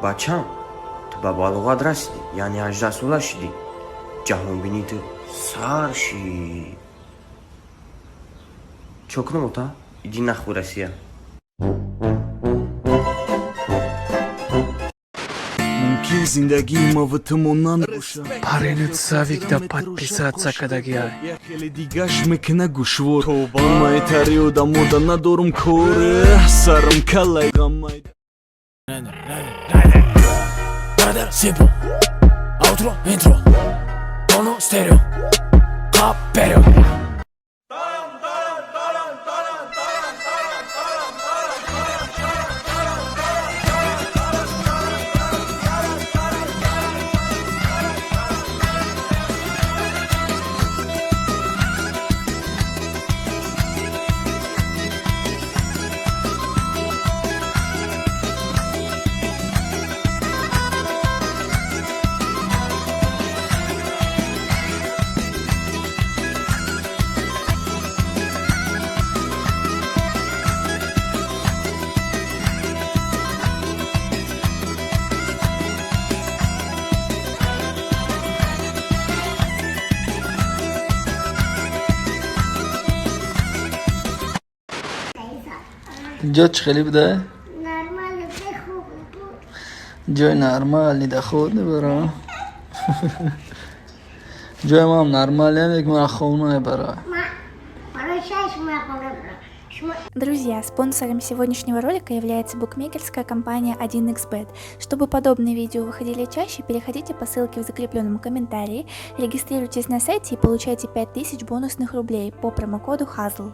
Бачам, ту ба балоғат расидӣ, яъне 18-сола шудӣ. Ҷаҳонбинии ту сар шид. Чо кунам, ота? Иди нахуй, Россия. Мумкин зиндагии ма ва ту монанд боша. Паренет Савикда подписаться кадагиай. Як хеле дигаш мекуна гӯшвор. Майтари одамода надорум коре, сарам калай ғамай. Simple. Outro, intro. Mono, stereo. Caperio. Ҷо чӣ хеле буда? Нормально, хуб буд. Ҷои нормал доход небара. Ҷои ман нормал як ман хона небара. Барои шаш моҳ хона. Шумо Друзья, спонсором сегодняшнего ролика является букмекерская компания 1xBet. Чтобы подобные видео выходили чаще, переходите по ссылке в закрепленном комментарии, регистрируйтесь на сайте и получайте 5000 бонусных рублей по промокоду HAZL.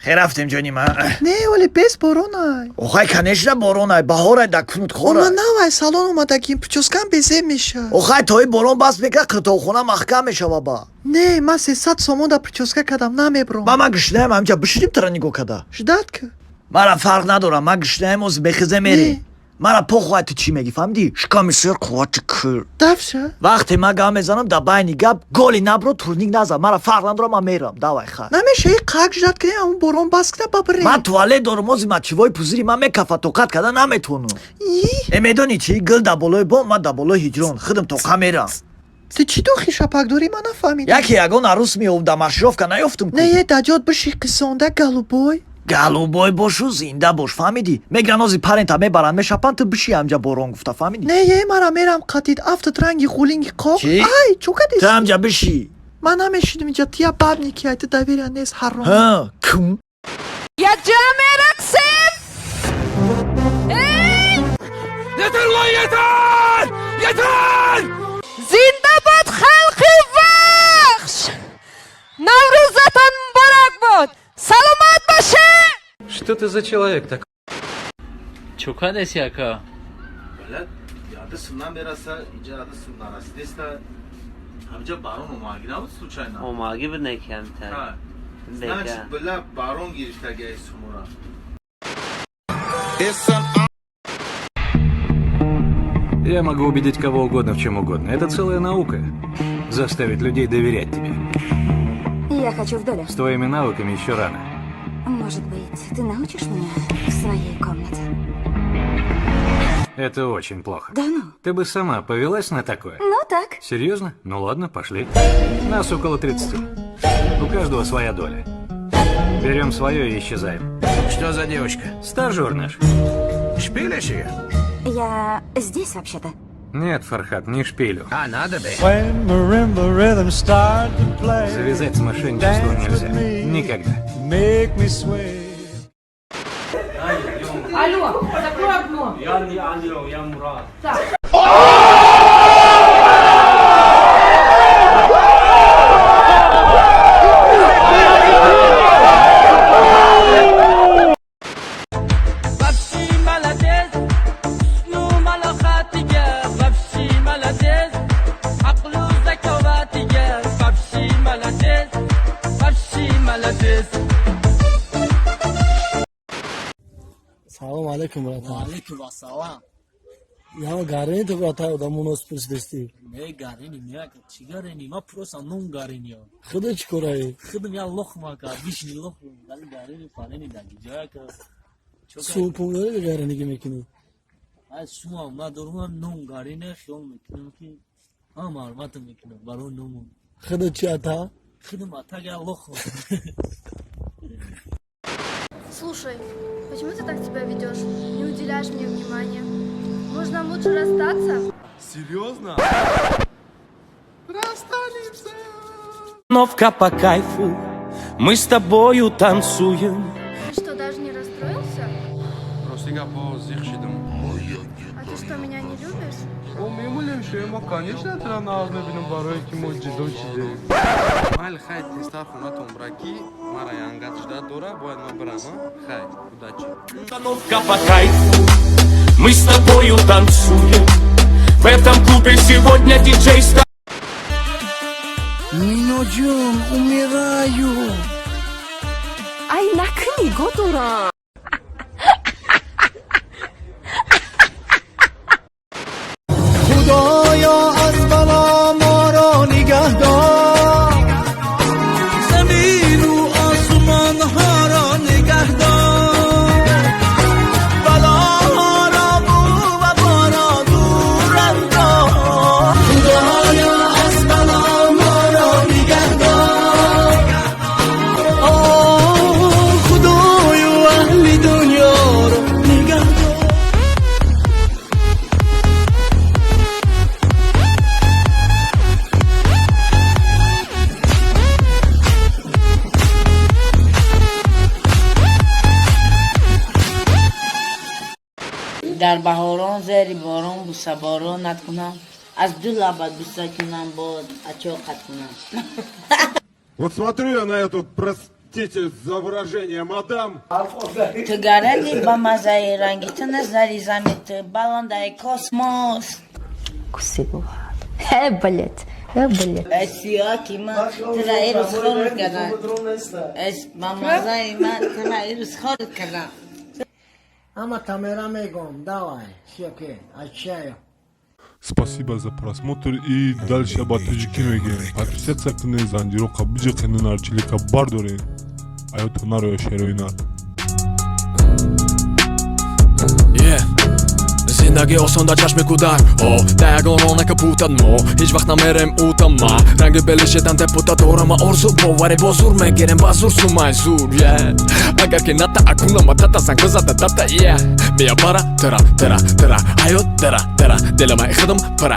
Хе, рафтем, ҷони ман. Не, вале бес боронай. Охай, конечно, боронай, баҳорай, да кунут хора. Ман навай салон омадагим, прическам безеб мешавад. Охай, тои борон бас мекунад, қиртовхона маҳкам мешава ба. Не, ман 300 сомон да прическа кардам, намебром. Ман гушнаем, ҳамҷа бишинем, тара нигоҳ када. Ждать ки. Мара фарқ надорам, ман гушнаем, оз бехизе мерем. Не. Мара похуай, ту чӣ мегӣ, фаҳмидӣ? Шиками сер, қуввати кир. Дафша. Вақте ман гап мезанам, дар байни гап голи набро, турник назан. Мара фарқ надорам, ман мерам, давай, хай. Намеша и қак ждать кунем, ҳамун борон бас кунад, ба бирем. Ман туалет дорам, ози мочевой пузыри ман мекафа, тоқат карда наметавонам. И Э, медонӣ чӣ? Гил дар болои бом, ман дар болои ҳиҷрон худам тоқа мерам. Ту чӣ духи шапак дорӣ, ман нафаҳмидам. Яке ягон арӯс меёб, дар маршировка наёфтум ку. Не, е даҷот биши, қисонда, голубой. Голубой бошу, зинда бош, фаҳмидӣ? Мегиран, ози парента мебаранд, мешапанд, ту биши ҳамҷа, борон гуфта, фаҳмидӣ? Не, е мара мерам қатид, афтад ранги ғулинги қоқ. Чӣ? Ай, чӯ кадис? Ту ҳамҷа биши. Ман намешидам инҷа, тия бабники ай, ту доверия нест, ҳаром. Ҳа, кун. Якҷоя мерақсем. Yeter lan, yeter! Yeter! Зинда бод халқи Вахш! Наврӯзатон муборак бод! Саломат бошед! Что ты за человек такой? Чо кадаси, ака? Яды намераса, инҷа яды сум нарасидеста. Ҳамҷа барон омаги набуд случайно? Омаги буд, не камтар. Значит, била, барон гирифтагиай сумура. Я могу убедить кого угодно в чем угодно. Это целая наука. Заставить людей доверять тебе. Я хочу в долю. С твоими навыками еще рано. Может быть, ты научишь меня в своей комнате? Это очень плохо. Да ну? Ты бы сама повелась на такое? Ну так. Серьезно? Ну ладно, пошли. Нас около 30. У каждого своя доля. Берем свое и исчезаем. Что за девочка? Стажер наш. Шпилишь ее? Я здесь вообще-то. Нет, Фархат, не шпилю. А надо бы. Завязать с мошенничеством нельзя. Никогда. Алло, закрой окно. Я не Алло, я Мурат. Так. Вообще молодец, ну малохатига, вообще молодец, aqlu zakovatiga, вообще молодец, вообще молодец. Салом алейкум, братан. Алейкум ассалам. Яма гарени ту, братан, одамонос пурсидести. Не гарени, не, чӣ гарени? Ма просто нун гарени. Худо чӣ кораи? Худам я лох мака, вишни лох, вали гарени фарени даги ҷоя ка. Супум дори, гарениги мекунӣ? Аз шумо надорум, нон гарине хиёл мекунам, ки ҳама ҳурматам мекунам барои ному. Худо чи, ата? Худам атага лохо. Слушай, почему ты так себя ведешь? Не уделяешь мне внимания? Может, нам лучше расстаться? Серьезно? Расстанемся. Новка по кайфу, мы с тобою танцуем. Ты что, даже не расстроился? Рости гапо, зиқ шидам. А ты что, меня не любишь? О, мемолем шумо, конечно, тра нағз мебинам, барое ки мо ҷидо шидем. Майли, хай, тезтар хонатон бира, ки мара янгат ждать дора, бояд ман бирам, а? Хай, удачи. Новка по кайфу, мы с тобою танцуем. В этом клубе сегодня диджей ста. Миноҷон, умираю. Ай, накунӣ, го дорам. Худоё, аз бало моро нигаҳдор, замину осмонҳоро нигаҳдор, балоҳоро ваборо дур андоз. Худоё, аз бало моро нигаҳдор. Оҳ, Худою, аҳли дунёро нигаҳдор. Дар баҳорон зери борон бусаборонат кунам, аз ду лабат буса кунам, боз ачоқат кунам. Вот смотрю я на эту, простите за выражение, мадам. Ту гарали ба маззаи ранги ту назари зами ту баландаи космос. Куси бывает. Блять, блять. Сиёки ман тура ирӯз хорд кардам, ба маззаи ман тура ирӯз хорд кардам. Ама камера мегом, давай, всё, отчаю. Спасибо за просмотр и дальше ба тоҷикӣ мегӯем. Подписаться кунед, занҷироқа биҷиқенед, нарчилика бардоред. Аёто нароя шерои нар. Yeah. Зиндагӣ осон дар чашми кӯдак, о да ягон рона капутад, мо ҳеҷ вақт намерем утама, ранги белишедан депутат дорама, орзу боварӣ бо зур мегирем, ба зур сумай зур, yeah. Агар ки ната акунама тата занг бизада дата, yeah. Мия бара тара тара тара ҳаёт дара дара дилама худам пара.